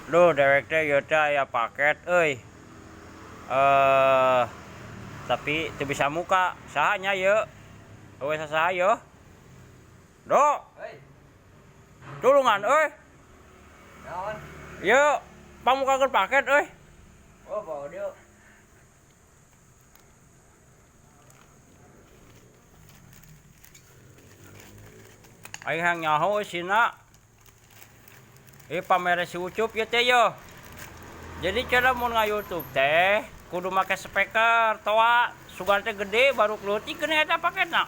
Duh, dewek teh ieu teh aya paket euy. Eh, tapi teu bisa muka. Saha nya ieu? Eueuh sasaha ieu? Do. Hei, Tulungan euy. naon? Ieu pamukakeun paket euy. Oh, bawa dia. Aing hayang nyaho eusina. Eh pamere si Ucup ieu teh yeuh. Jadi cara mun nga-YouTube teh kudu make speaker toa sugan teh gede baru leutik geuning eta paketna.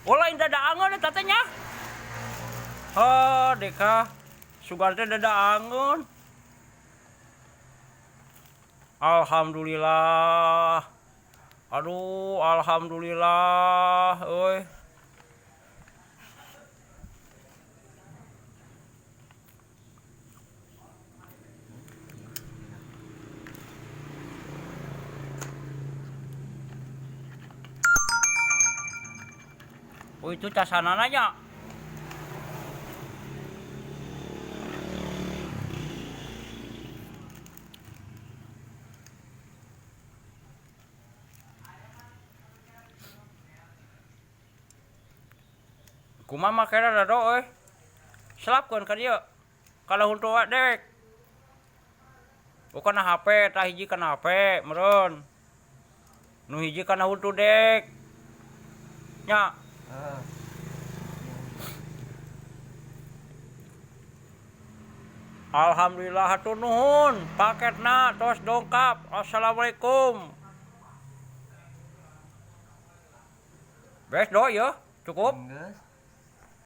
Oh lain dada angeun eta teh nya. Oh, deka sugan teh dada angeun. Alhamdulillah. Aduh, alhamdulillah euy. Oh itu casanana nya. Kumaha makena dado euy. Selapkeun ka dieu. Kana huntu wae dewek. Oh kana HP, tah hiji kana HP meureun. Nu hiji kana huntu dek. Nya. Heeh. Alhamdulillah hatur nuhun paketna tos dongkap. Assalamualaikum. Beres do ieu, cukup. Geus.